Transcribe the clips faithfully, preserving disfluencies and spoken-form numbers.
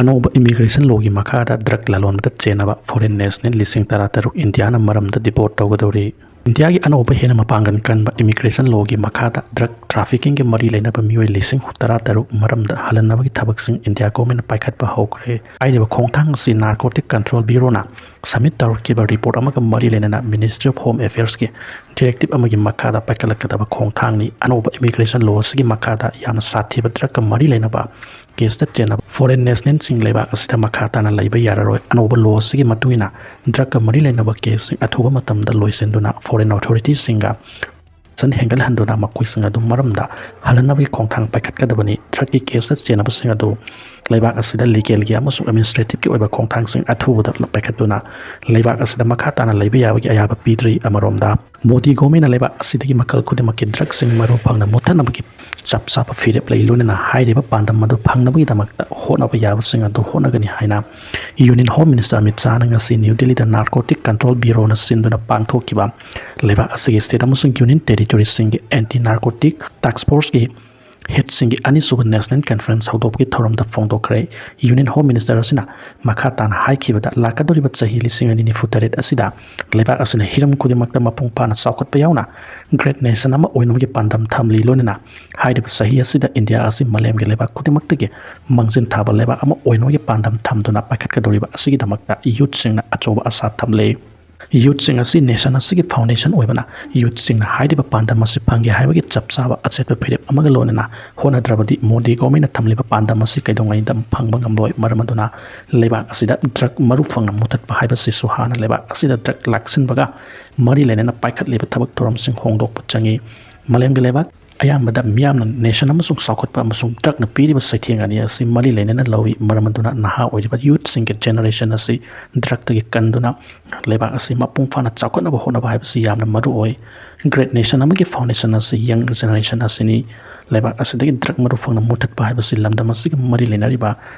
ꯑꯅꯧꯕ ꯏꯃꯤꯒ꯭ꯔꯦꯁꯟ ꯂꯣꯒꯤ ꯃꯈꯥꯗ drug ꯂꯂꯣꯟꯕꯗ ꯆꯦꯟꯅꯕ foreign national ꯂꯤꯁꯤꯡ ꯇꯔꯥ ꯇꯔꯨꯛ ꯏꯟꯗꯤꯌꯥꯅ ꯃꯔꯝꯗ ꯗꯤꯄꯣꯔꯠ ꯇꯧꯒꯗꯧꯔꯤ꯫ ꯏꯟꯗꯤꯌꯥꯒꯤ ꯑꯅꯧꯕ ꯍꯦꯟꯅ ꯃꯄꯥꯡꯒꯜ ꯀꯟꯕ ꯏꯃꯤꯒ꯭ꯔꯦꯁꯟ ꯂꯣꯒꯤ ꯃꯈꯥꯗ ꯗ꯭ꯔꯒ ꯇ꯭ꯔꯥꯐꯤꯀꯤꯡꯒꯤ ꯃꯔꯤ ꯂꯩꯅꯕ ꯃꯤꯑꯣꯏ ꯂꯤꯁꯤꯡ ꯇꯔꯥ ꯇꯔꯨꯛ ꯃꯔꯝꯗ ꯍꯜꯍꯟꯅꯕꯒꯤ ꯊꯕꯛꯁꯤꯡ ꯏꯟꯗꯤꯌꯥ ꯒꯣꯔꯃꯦꯟꯅ ꯄꯥꯏꯈꯠꯄ ꯍꯧꯈ꯭ꯔꯦ꯫ ꯍꯥꯏꯔꯤꯕ ꯈꯣꯡꯊꯥꯡ ꯑꯁꯤ ꯅꯥꯔꯀꯣꯇꯤꯛ ꯀꯟꯇ꯭ꯔꯣꯜ ꯕ꯭ꯌꯨꯔꯣꯅ ꯁꯕꯃꯤꯠ ꯇꯧꯔꯛꯈꯤꯕ ꯔꯤꯄꯣꯔꯠ ꯑꯃꯒ ꯃꯔꯤ ꯂꯩꯅꯅ ꯃꯤꯅꯤꯁꯇ꯭ꯔꯤ ꯑꯣꯐ ꯍꯣꯝ ꯑꯦꯐꯤꯌꯔꯁꯀꯤ ꯗꯤꯔꯦꯛꯇꯤꯞ ꯑꯃꯒꯤ ꯃꯈꯥꯗ ꯄꯥꯏꯈꯠꯂꯛꯀꯗꯕ ꯈꯣꯡꯊꯥꯡꯅꯤ꯫ ꯑꯅꯧꯕ ꯏꯃꯤꯒ꯭ꯔꯦꯁꯟ ꯂꯣ ꯑꯁꯤꯒꯤ ꯃꯈꯥꯗ ꯌꯥꯝꯅ ꯁꯥꯊꯤꯕ ꯗ꯭ꯔꯒꯀ ꯃꯔꯤ ꯂꯩꯅꯕ ꯀꯦꯁꯇ ꯆꯦꯟꯅꯕ ꯐꯣꯔꯦꯟ ꯅꯦꯁꯅꯦꯜꯁꯤꯡ ꯂꯩꯕꯥꯛ ꯑꯁꯤꯗ ꯃꯈꯥ ꯇꯥꯅ ꯂꯩꯕ ꯌꯥꯔꯔꯣꯏ꯫ ꯑꯅꯧꯕ ꯂꯣ ꯑꯁꯤꯒꯤ ꯃꯇꯨꯡ ꯏꯟꯅ ꯗ꯭ꯔꯒꯀ ꯃꯔꯤ ꯂꯩꯅꯕ ꯀꯦꯁꯁꯤꯡ ꯑꯊꯨꯕ ꯃꯇꯝꯗ ꯂꯣꯏꯁꯤꯟꯗꯨꯅ ꯐꯣꯔꯦꯟ ꯑꯣꯊꯣꯔꯤꯇꯤꯁꯤꯡꯒ ꯁꯟ ꯍꯦꯟꯒꯠꯍꯟꯗꯨꯅ ꯃꯈꯣꯏꯁꯤꯡ ꯑꯗꯨ ꯃꯔꯝꯗ ꯍꯜꯍꯟꯅꯕꯒꯤ ꯈꯣꯡꯊꯥꯡ ꯄꯥꯏꯈꯠꯀꯗꯕꯅꯤ꯫ ꯗ꯭ꯔꯒꯀꯤ ꯀꯦꯁꯇ ꯆꯦꯟꯅꯕꯁꯤꯡ ꯑꯗꯨ ꯂꯩꯕꯥꯛ ꯑꯁꯤꯗ ꯂꯤꯒꯦꯜꯒꯤ ꯑꯃꯁꯨꯡ ꯑꯦꯗꯃꯤꯅꯤꯁꯇ꯭ꯔꯦꯇꯤꯞꯀꯤ ꯑꯣꯏꯕ ꯈꯣꯡꯊꯥꯡꯁꯤꯡ ꯑꯊꯨꯕꯗ ꯄꯥꯏꯈꯠꯇꯨꯅ ꯂꯩꯕꯥꯛ ꯑꯁꯤꯗ ꯃꯈꯥ ꯇꯥꯅ ꯂꯩꯕ ꯌꯥꯕꯒꯤ ꯑꯌꯥꯕ ꯄꯤꯗ꯭ꯔꯤ꯫ ꯑꯃꯔꯣꯝꯗ ꯃꯣꯗꯤ ꯒꯣꯔꯃꯦꯟꯅ ꯂꯩꯕꯥꯛ ꯑꯁꯤꯗꯒꯤ ꯃꯈꯜ ꯈꯨꯗꯤꯡꯃꯛꯀꯤ ꯗ꯭ꯔꯒꯁꯤꯡ ꯃꯔꯨ ꯐꯪꯅ ꯃꯨꯠꯊꯠꯅꯕꯒꯤ ꯆꯞ ꯆꯥꯕ ꯐꯤꯔꯦꯞ ꯂꯩ, ꯂꯣꯏꯅꯅ ꯍꯥꯏꯔꯤꯕ ꯄꯥꯟꯗꯝ ꯑꯗꯨ ꯐꯪꯅꯕꯒꯤꯗꯃꯛꯇ ꯍꯣꯠꯅꯕ ꯌꯥꯕꯁꯤꯡ ꯑꯗꯨ ꯍꯣꯠꯅꯒꯅꯤ ꯍꯥꯏꯅ ꯌꯨꯅꯤꯌꯟ ꯍꯣꯝ ꯃꯤꯅꯤꯁꯇꯔ ꯑꯃꯤꯠ ꯁꯥꯍꯅ ꯉꯁꯤ ꯅ꯭ꯌꯨ ꯗꯤꯜꯂꯤꯗ ꯅꯥꯔꯀꯣꯇꯤꯛ ꯀꯟꯇ꯭ꯔꯣꯜ ꯕ꯭ꯌꯨꯔꯣꯅ ꯁꯤꯟꯗꯨꯅ ꯄꯥꯡꯊꯣꯛꯈꯤꯕ ꯂꯩꯕꯥꯛ ꯑꯁꯤꯒꯤ ꯁ꯭ꯇꯦꯠ ꯑꯃꯁꯨꯡ ꯌꯨꯅꯤꯌꯟ ꯇꯦꯔꯤꯇꯣꯔꯤꯁꯤꯡꯒꯤ ꯑꯦꯟꯇꯤ ꯅꯥꯔꯀꯣꯇꯤꯛ ꯇꯥꯛꯁ ꯐꯣꯔꯁꯀꯤ ꯍꯦꯗꯁꯤꯡꯒꯤ ꯑꯅꯤꯁꯨꯕ ꯅꯦꯁꯅꯦꯜ ꯀꯟꯐꯔꯦꯟꯁ ꯍꯧꯗꯣꯛꯄꯒꯤ ꯊꯧꯔꯝꯗ ꯐꯣꯡꯗꯣꯛꯈ꯭ꯔꯦ꯫ ꯌꯨꯅꯤꯌꯟ ꯍꯣꯝ ꯃꯤꯅꯤꯁꯇꯔ ꯑꯁꯤꯅ ꯃꯈꯥ ꯇꯥꯅ ꯍꯥꯏꯈꯤꯕꯗ, ꯂꯥꯛꯀꯗꯧꯔꯤꯕ ꯆꯍꯤ ꯂꯤꯁꯤꯡ ꯑꯅꯤ ꯅꯤꯐꯨ ꯇꯔꯦꯠ ꯑꯁꯤꯗ ꯂꯩꯕꯥꯛ ꯑꯁꯤꯅ ꯍꯤꯔꯝ ꯈꯨꯗꯤꯡꯃꯛꯇ ꯃꯄꯨꯡ ꯐꯥꯅ ꯆꯥꯎꯈꯠꯄ ꯌꯥꯎꯅ ꯒ꯭ꯔꯦꯠ ꯅꯦꯁꯟ ꯑꯃ ꯑꯣꯏꯅꯕꯒꯤ ꯄꯥꯟꯗꯝ ꯊꯝꯂꯤ꯫ ꯂꯣꯏꯅꯅ ꯍꯥꯏꯔꯤꯕ ꯆꯍꯤ ꯑꯁꯤꯗ ꯏꯟꯗꯤꯌꯥ ꯑꯁꯤ ꯃꯥꯂꯦꯝꯒꯤ ꯂꯩꯕꯥꯛ ꯈꯨꯗꯤꯡꯃꯛꯇꯒꯤ ꯃꯥꯡꯖꯤꯟ ꯊꯥꯕ ꯂꯩꯕꯥꯛ ꯑꯃ ꯑꯣꯏꯅꯕꯒꯤ ꯄꯥꯟꯗꯝ ꯊꯝꯗꯨꯅ ꯄꯥꯏꯈꯠꯀꯗꯧꯔꯤꯕ ꯑꯁꯤꯒꯤꯗꯃꯛꯇ ꯌꯨꯠꯁꯤꯡꯅ ꯑꯆꯧꯕ ꯑꯥꯁꯥ ꯊꯝꯂꯤ꯫ ꯌꯨꯠꯁꯤꯡ ꯑꯁꯤ ꯅꯦꯁꯟ ꯑꯁꯤꯒꯤ ꯐꯥꯎꯟꯗꯦꯁꯟ ꯑꯣꯏꯕꯅ, ꯌꯨꯠꯁꯤꯡꯅ ꯍꯥꯏꯔꯤꯕ ꯄꯥꯟꯗꯝ ꯑꯁꯤ ꯐꯪꯒꯦ ꯍꯥꯏꯕꯒꯤ ꯆꯞ ꯆꯥꯕ ꯑꯆꯦꯠꯄ ꯐꯤꯔꯦꯞ ꯑꯃꯒ ꯂꯣꯏꯅꯅ ꯍꯣꯠꯅꯗ꯭ꯔꯕꯗꯤ ꯃꯣꯗꯤ ꯒꯣꯔꯃꯦꯟꯅ ꯊꯝꯂꯤꯕ ꯄꯥꯟꯗꯝ ꯑꯁꯤ ꯀꯩꯗꯧꯉꯩꯗ ꯐꯪꯕ ꯉꯝꯂꯣꯏ꯫ ꯃꯔꯝ ꯑꯗꯨꯅ ꯂꯩꯕꯥꯛ ꯑꯁꯤꯗ ꯗ꯭ꯔꯒ ꯃꯔꯨ ꯐꯪꯅ ꯃꯨꯊꯠꯄ ꯍꯥꯏꯕꯁꯤꯁꯨ ꯍꯥꯟꯅ ꯂꯩꯕꯥꯛ ꯑꯁꯤꯗ ꯗ꯭ꯔꯒ ꯂꯥꯛꯁꯤꯟꯕꯒ ꯃꯔꯤ ꯂꯩꯅꯅ ꯄꯥꯏꯈꯠꯂꯤꯕ ꯊꯕꯛ ꯊꯧꯔꯝꯁꯤꯡ ꯍꯣꯡꯗꯣꯛꯄ ꯆꯪꯏ꯫ ꯃꯥꯂꯦꯝꯒꯤ ꯂꯩꯕꯥꯛ ꯑꯌꯥꯝꯕꯗ ꯃꯤꯌꯥꯝꯅ ꯅꯦꯁꯟ ꯑꯃꯁꯨꯡ ꯆꯥꯎꯈꯠꯄ ꯑꯃꯁꯨꯡ ꯗ꯭ꯔꯒꯅ ꯄꯤꯔꯤꯕ ꯆꯩꯊꯦꯡ ꯑꯅꯤ ꯑꯁꯤ ꯃꯔꯤ ꯂꯩꯅꯅ ꯂꯧꯏ꯫ ꯃꯔꯝ ꯑꯗꯨꯅ ꯅꯍꯥ ꯑꯣꯏꯔꯤꯕ ꯌꯨꯠꯁꯤꯡꯒꯤ ꯖꯦꯅꯦꯔꯦꯁꯟ ꯑꯁꯤ ꯗ꯭ꯔꯒꯇꯒꯤ ꯀꯟꯗꯨꯅ ꯂꯩꯕꯥꯛ ꯑꯁꯤ ꯃꯄꯨꯡ ꯐꯥꯅ ꯆꯥꯎꯈꯠꯅꯕ ꯍꯣꯠꯅꯕ ꯍꯥꯏꯕꯁꯤ ꯌꯥꯝꯅ ꯃꯔꯨ ꯑꯣꯏ꯫ ꯒ꯭ꯔꯦꯠ ꯅꯦꯁꯟ ꯑꯃꯒꯤ ꯐꯥꯎꯟꯗꯦꯁꯟ ꯑꯁꯤ ꯌꯪ ꯖꯦꯅꯦꯔꯦꯁꯟ ꯑꯁꯤꯅꯤ꯫ ꯂꯩꯕꯥꯛ ꯑꯁꯤꯗꯒꯤ ꯗ꯭ꯔꯒ ꯃꯔꯨ ꯐꯪꯅ ꯃꯨꯊꯠꯄ ꯍꯥꯏꯕꯁꯤ ꯂꯝꯗꯝ ꯑꯁꯤꯒ ꯃꯔꯤ ꯂꯩꯅꯔꯤꯕ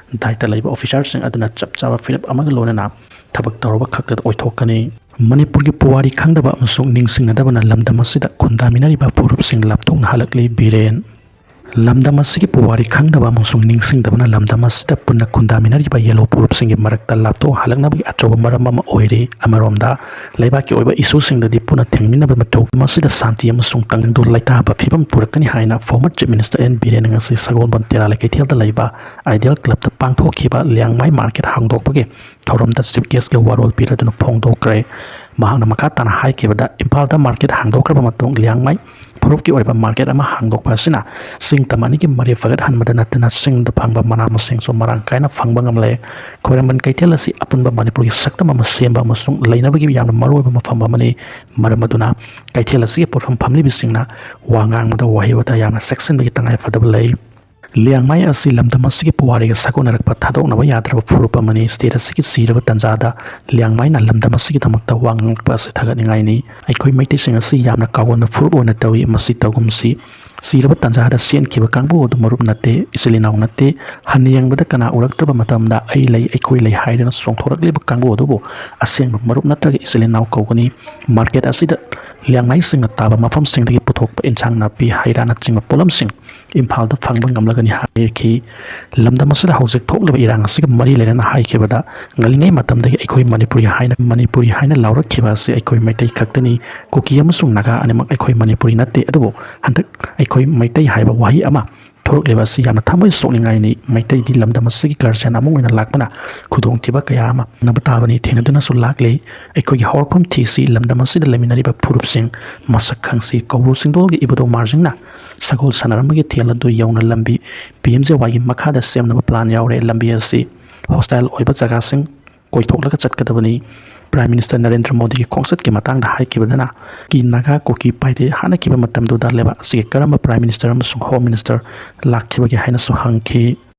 ꯗꯥꯏꯇ ꯂꯩꯕ ꯑꯣꯐꯤꯁꯥꯔꯁꯤꯡ ꯑꯗꯨꯅ ꯆꯞ ꯆꯥꯕ ꯐꯤꯔꯦꯞ ꯑꯃꯒ ꯂꯣꯏꯅꯅ ꯊꯕꯛ ꯇꯧꯔꯕ ꯈꯛꯇꯗ ꯑꯣꯏꯊꯣꯛꯀꯅꯤ꯫ ꯃꯅꯤꯄꯨꯔꯒꯤ ꯄꯨꯋꯥꯔꯤ ꯈꯪꯗꯕ ꯑꯃꯁꯨꯡ ꯅꯤꯡꯁꯤꯡꯅꯗꯕꯅ ꯂꯝꯗꯝ ꯑꯁꯤꯗ ꯈꯨꯟꯗꯥꯃꯤꯟꯅꯔꯤꯕ ꯐꯨꯔꯨꯞꯁꯤꯡ ꯂꯥꯞꯊꯣꯛꯅ ꯍꯜꯂꯛꯂꯤ꯫ ꯕꯤꯔꯦꯟ꯫ ꯂꯝꯗꯝ ꯑꯁꯤꯒꯤ ꯄꯨꯋꯥꯔꯤ ꯈꯪꯗꯕ ꯑꯃꯁꯨꯡ ꯅꯤꯡꯁꯤꯡꯗꯕꯅ ꯂꯝꯗꯝ ꯑꯁꯤꯗ ꯄꯨꯟꯅ ꯈꯨꯟꯗꯥꯃꯤꯟꯅꯔꯤꯕ ꯌꯦꯜꯍꯧ ꯐꯨꯔꯨꯞꯁꯤꯡꯒꯤ ꯃꯔꯛꯇ ꯂꯥꯞꯊꯣꯛ ꯍꯜꯂꯛꯅꯕꯒꯤ ꯑꯆꯧꯕ ꯃꯔꯝ ꯑꯃ ꯑꯣꯏꯔꯤ꯫ ꯑꯃꯔꯣꯝꯗ, ꯂꯩꯕꯥꯛꯀꯤ ꯑꯣꯏꯕ ꯏꯁꯨꯁꯤꯡꯗꯗꯤ ꯄꯨꯟꯅ ꯊꯦꯡꯃꯤꯟꯅꯕ ꯃꯊꯧ ꯃꯁꯤꯗ ꯁꯥꯟꯇꯤ ꯑꯃꯁꯨꯡ ꯇꯪꯗꯨ ꯂꯩꯇꯥꯕ ꯐꯤꯕꯝ ꯄꯨꯔꯛꯀꯅꯤ ꯍꯥꯏꯅ former Chief Minister ꯑꯦꯟ ꯕꯤꯔꯦꯟꯅ ꯉꯁꯤ ꯁꯒꯣꯜꯕꯟ ꯇꯦꯔꯥ ꯂꯩꯀꯩꯊꯦꯜꯗ ꯂꯩꯕ Ideal Clubꯇ ꯄꯥꯡꯊꯣꯛꯈꯤꯕ ꯂꯤꯌꯥꯡꯃꯥꯏ market ꯍꯥꯡꯗꯣꯛꯄꯒꯤ ꯊꯧꯔꯝꯗ Chief Guestꯀꯤ ꯋꯥꯔꯣꯜ ꯄꯤꯔꯗꯨꯅ ꯐꯣꯡꯗꯣꯛꯈ꯭ꯔꯦ꯫ ꯃꯍꯥꯛꯅ ꯃꯈꯥ ꯇꯥꯅ ꯍꯥꯏꯈꯤꯕꯗ, ꯏꯝꯐꯥꯜꯗ market ꯍꯥꯡꯗꯣꯛꯈ꯭ꯔꯕ ꯃꯇꯨꯡ ꯂꯤꯌꯥꯡꯃꯥꯏ ꯐꯨꯔꯨꯞꯀꯤ ꯑꯣꯏꯕ market ꯑꯃ ꯍꯥꯡꯗꯣꯛꯄ ꯑꯁꯤꯅ ꯆꯤꯡ ꯇꯝ ꯑꯅꯤꯒꯤ ꯃꯔꯤ ꯐꯒꯠꯍꯟꯕꯗ ꯅꯠꯇꯅ ꯆꯤꯡꯗ ꯐꯪꯕ ꯃꯅꯥ ꯃꯁꯤꯡꯁꯨ ꯃꯔꯥꯡ ꯀꯥꯏꯅ ꯐꯪꯕ ꯉꯝꯂꯦ꯫ ꯈ꯭ꯋꯥꯏꯔꯝꯕꯟ ꯀꯩꯊꯦꯜ ꯑꯁꯤ ꯑꯄꯨꯟꯕ ꯃꯅꯤꯄꯨꯔꯒꯤ ꯁꯛꯇꯝ ꯑꯃ ꯁꯦꯝꯕ ꯑꯃꯁꯨꯡ ꯂꯩꯅꯕꯒꯤ ꯌꯥꯝꯅ ꯃꯔꯨꯑꯣꯏꯕ ꯃꯐꯝ ꯑꯃꯅꯤ꯫ ꯃꯔꯝ ꯑꯗꯨꯅ ꯀꯩꯊꯦꯜ ꯑꯁꯤꯒꯤ ꯄꯣꯠꯐꯝ ꯐꯝꯂꯤꯕꯁꯤꯡꯅ ꯋꯥ ꯉꯥꯡꯕꯗ ꯋꯥꯍꯩ ꯋꯥꯇꯥ ꯌꯥꯝꯅ ꯆꯦꯛꯁꯤꯟꯕꯒꯤ ꯇꯉꯥꯏ ꯐꯗꯕ ꯂꯩ꯫ ꯂꯤꯌꯥꯡꯃꯥꯏ ꯑꯁꯤ ꯂꯝꯗꯝ ꯑꯁꯤꯒꯤ ꯄꯨꯋꯥꯔꯤꯒ ꯁꯥꯒꯣꯟꯅꯔꯛꯄ ꯊꯥꯗꯣꯛꯅꯕ ꯌꯥꯗ꯭ꯔꯕ ꯐꯨꯔꯨꯞ ꯑꯃꯅꯤ꯫ State ꯑꯁꯤꯒꯤ ꯁꯤꯔꯕ ꯇꯥꯟꯖꯥꯗ ꯂꯤꯌꯥꯡꯃꯥꯏꯅ ꯂꯝꯗꯝ ꯑꯁꯤꯒꯤꯗꯃꯛꯇ ꯋꯥ ꯉꯥꯡꯂꯛꯄ ꯑꯁꯤ ꯊꯥꯒꯠꯅꯤꯡꯉꯥꯏꯅꯤ꯫ ꯑꯩꯈꯣꯏ ꯃꯩꯇꯩꯁꯤꯡ ꯑꯁꯤ ꯌꯥꯝꯅ ꯀꯥꯎꯒꯟꯕ ꯐꯨꯔꯨꯞ ꯑꯣꯏꯅ ꯇꯧꯏ꯫ ꯃꯁꯤ ꯇꯧꯒꯨꯝꯁꯤ꯫ ꯁꯤꯔꯕ ꯇꯥꯟꯖꯥꯗ ꯆꯦꯟꯈꯤꯕ ꯀꯥꯡꯕꯨ ꯑꯗꯨ ꯃꯔꯨꯞ ꯅꯠꯇꯦ, ꯏꯆꯤꯜ ꯏꯅꯥꯎ ꯅꯠꯇꯦ꯫ ꯍꯟꯅ ꯌꯦꯡꯕꯗ ꯀꯅꯥ ꯎꯔꯛꯇ꯭ꯔꯕ ꯃꯇꯝꯗ ꯑꯩ ꯂꯩ, ꯑꯩꯈꯣꯏ ꯂꯩ ꯍꯥꯏꯗꯨꯅ ꯆꯣꯡꯊꯣꯔꯛꯂꯤꯕ ꯀꯥꯡꯕꯨ ꯑꯗꯨꯕꯨ ꯑꯁꯦꯡꯕ ꯃꯔꯨꯞ ꯅꯠꯇ꯭ꯔꯒ ꯏꯆꯤꯜ ꯏꯅꯥꯎ ꯀꯧꯒꯅꯤ꯫ Market ꯑꯁꯤꯗ ꯂꯤꯌꯥꯡꯃꯥꯏꯁꯤꯡꯅ ꯇꯥꯕ ꯃꯐꯝꯁꯤꯡꯗꯒꯤ ꯄꯨꯊꯣꯛꯄ ꯏꯟꯁꯥꯡ ꯅꯥꯄꯤ, ꯍꯩ ꯔꯥꯅꯆꯤꯡꯕ ꯄꯣꯠꯂꯝꯁꯤꯡ ꯏꯝꯐꯥꯜꯗ ꯐꯪꯕ ꯉꯝꯂꯒꯅꯤ ꯍꯥꯏꯈꯤ꯫ ꯂꯝꯗꯝ ꯑꯁꯤꯗ ꯍꯧꯖꯤꯛ ꯊꯣꯛꯂꯤꯕ ꯏꯔꯥꯡ ꯑꯁꯤꯒ ꯃꯔꯤ ꯂꯩꯅꯅ ꯍꯥꯏꯈꯤꯕꯗ, ꯉꯜꯂꯤꯉꯩ ꯃꯇꯝꯗꯒꯤ ꯑꯩꯈꯣꯏ ꯃꯅꯤꯄꯨꯔꯤ ꯍꯥꯏꯅ, ꯃꯅꯤꯄꯨꯔꯤ ꯍꯥꯏꯅ ꯂꯥꯎꯔꯛꯈꯤꯕ ꯑꯁꯤ ꯑꯩꯈꯣꯏ ꯃꯩꯇꯩ ꯈꯛꯇꯅꯤ꯫ ꯀꯨꯀꯤ ꯑꯃꯁꯨꯡ ꯅꯥꯒꯥ ꯑꯅꯤꯃꯛ ꯑꯩꯈꯣꯏ ꯃꯅꯤꯄꯨꯔꯤ ꯅꯠꯇꯦ꯫ ꯑꯗꯨꯕꯨ ꯍꯟꯗꯛ ꯑꯩꯈꯣꯏ ꯃꯩꯇꯩ ꯍꯥꯏꯕ ꯋꯥꯍꯩ ꯑꯃ ꯊꯣꯔꯛꯂꯤꯕ ꯑꯁꯤ ꯌꯥꯝꯅ ꯊꯃꯣꯏ ꯁꯣꯛꯅꯤꯡꯉꯥꯏꯅꯤ꯫ ꯃꯩꯇꯩꯗꯤ ꯂꯝꯗꯝ ꯑꯁꯤꯒꯤ guardian ꯑꯃ ꯑꯣꯏꯅ ꯂꯥꯛꯄꯅ ꯈꯨꯗꯣꯡꯊꯤꯕ ꯀꯌꯥ ꯑꯃ ꯊꯦꯡꯅꯕ ꯇꯥꯕꯅꯤ, ꯊꯦꯡꯅꯗꯨꯅꯁꯨ ꯂꯥꯛꯂꯤ꯫ ꯑꯩꯈꯣꯏꯒꯤ ꯍꯧꯔꯛꯐꯝ ꯊꯤꯁꯤ꯫ ꯂꯝꯗꯝ ꯑꯁꯤꯗ ꯂꯩꯃꯤꯟꯅꯔꯤꯕ ꯐꯨꯔꯨꯞꯁꯤꯡ ꯃꯁꯛ ꯈꯪꯁꯤ꯫ ꯀꯧꯕ꯭ꯔꯨ ꯆꯤꯡꯗꯣꯜꯒꯤ ꯏꯕꯨꯙꯧ ꯃꯥꯔꯖꯤꯡꯅ ꯁꯒꯣꯜ ꯁꯥꯟꯅꯔꯝꯕꯒꯤ ꯊꯦꯜ ꯑꯗꯨ ꯌꯧꯅ ꯂꯝꯕꯤ P M J Yꯒꯤ ꯃꯈꯥꯗ ꯁꯦꯝꯅꯕ plan ꯌꯥꯎꯔꯦ꯫ ꯂꯝꯕꯤ ꯑꯁꯤ hostile ꯑꯣꯏꯕ ꯖꯒꯥꯁꯤꯡ ꯀꯣꯏꯊꯣꯛꯂꯒ ꯆꯠꯀꯗꯕꯅꯤ꯫ Prime Minister ꯅꯔꯦꯟꯗ꯭ꯔ ꯃꯣꯗꯤꯒꯤ ꯈꯣꯡꯆꯠꯀꯤ ꯃꯇꯥꯡꯗ ꯍꯥꯏꯈꯤꯕꯗꯅ, ꯀꯤ ꯅꯥꯒꯥ ꯀꯨꯀꯤ ꯄꯥꯏꯗꯦ ꯍꯥꯠꯅꯈꯤꯕ ꯃꯇꯝꯗꯨꯗ ꯂꯩꯕꯥꯛ ꯑꯁꯤꯒꯤ ꯀꯔꯝꯕ Prime Minister ꯑꯃꯁꯨꯡ Home Minister ꯂꯥꯛꯈꯤꯕꯒꯦ ꯍꯥꯏꯅꯁꯨ ꯍꯪꯈꯤ꯫